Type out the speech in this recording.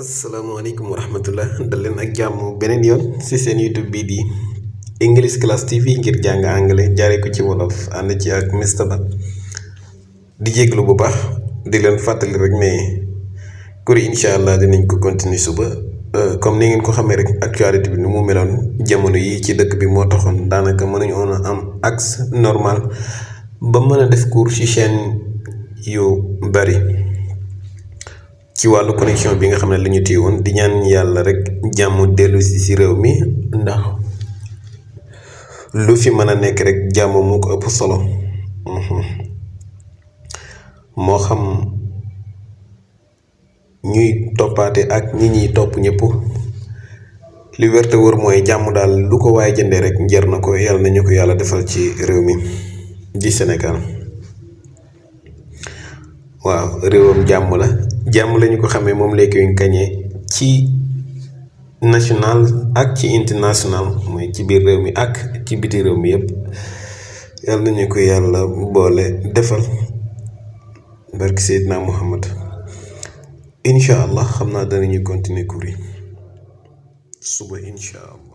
asalaamaaleykum wa rahmatullah dal leen ak jàmm beneen yoon ci seen YouTube bii di English Class TV ngir jàng anglais jaaree ko ci wolof ànd ci ak Mr Ba di jéglu bu baax di leen fàttali rek ne kuri incha allah dinañ ko continuer suba comme ni ngeen ko xamee rek actualité bi ni mu meloon jamono yi ci dëkk bi moo taxoon daanaka mënuñu woon a am accès normal ba mën a def cours ci chaîne yu bari ci wàllu connexion bi nga xam ne la ñu téye woon di ñaan yàlla rek jàmm dellu si réew mi ndax lu fi mën a nekk rek jàmm moo ko ëpp solo moo xam ñuy toppaate ak ñi ñuy topp ñëpp li wér te wër mooy jàmm daal lu ko waaye jëndee rek njar na ko yàlla nañu ko yàlla defal ci réew mi di Sénégal waaw réewam jàmm la jàmm lañu ko xamee moom léegi ñu kañee ci national ak ci international mooy ci biir réew mi ak ci biti réew mi yépp yàlla nañu ko yàlla boole defal barki Seydina Muhammad incha allah xam naa danañu continuer cours yi suba incha allah